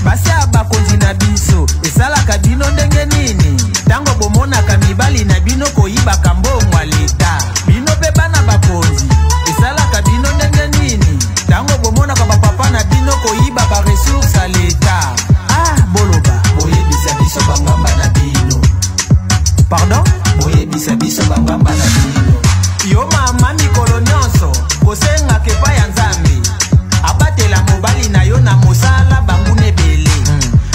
Basi ya bakonzi na biso esalaka bino ndenge nini ntango bomonaka mibali na bino koyibaka mbongo ya leta? Bino mpe bana bakonzi esalaka bino ndenge nini ntango bomonaka bapapa na bino koyiba baresource ya leta? Ah, boloba. Boyebisa biso bangamba na bino. Pardon? Boyebisa biso bangamba na bino. Yo mama, mikolo nyonso kosengaka epai ya Nzambe abatela mobali na yo na mosala. Banguna ebele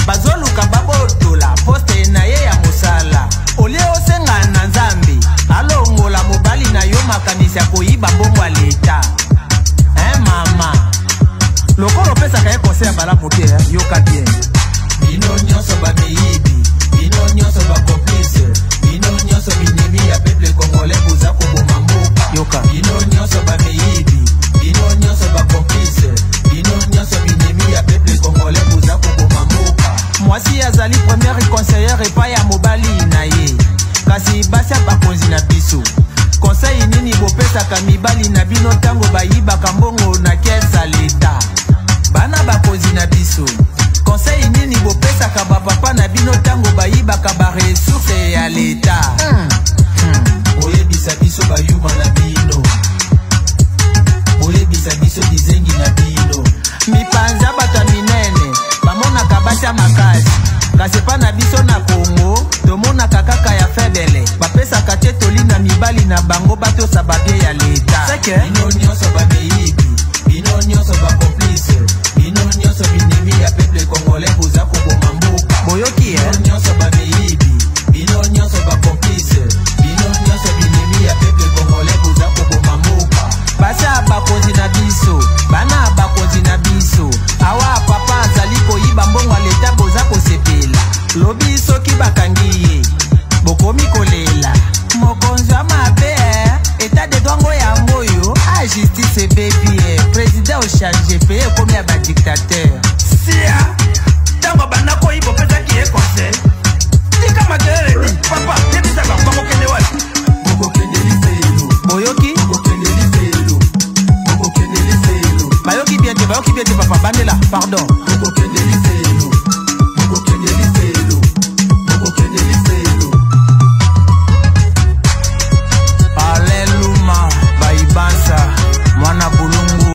bazoluka babotola poste na ye ya mosala. Olie osenga na Nzambe alongola mobali na yo makanisi ya koyiba mbongo ya leta. Hein, mama, lokola opesaka ye conseil ya malamu te, eh, yoka bien. Bino nyonso bamiyibi, bino nyonso bacomplice, bino nyonso binemi ya peuple congolais, boza koboma mboka. Yoka. Bino nyonso bamiyibi, bino nyonso bacomplice, bino nyonso binemi ya peuple congolais, boza koboma mboka. Mwasi azali première conseillère epai ya mobali na ye. Kasi basi ya bakonzi na biso, conseil nini bopesaka mibali na bino ntango bayibaka mbongo na caisse ya leta? Bana bakonzi na biso, conseil nini bopesaka bapapa na bino ntango bayibaka baresource ya leta? Boyebisa biso bayuma na bino. Boyebisa biso bizengi na bino. Mipanzi ya bato ya minene bamonaka basi ya makasi, kasi epa na biso na Kongo tomonaka kaka ya faible. Bapesaka te toli na mibali na bango batosa babiens ya leta. Seke. Bino nyonso bamiyibi, bino nyonso bacomplice, bino nyonso binemi ya peuple congolais, boza koboma mboka. Boyoki, eh? Bino nyonso bamiyibi, bino nyonso bacomplice, bino nyonso binemi ya peuple congolais, boza koboma mboka. Basi ya bakonzi na biso, bana ya bakonzi na biso, awa papa azali koyiba mbongo ya leta, boza kosepela. Lobi soki bakangi ye, bokomi kolela mokonzi ya mabe. Eh, état de droit ngo yango oyo a justice ebebi. E président ochange, pays ekomi ya badictateur. Sia, ntango banda koyiba, opesaki ye conseil? Tika makelele di papa.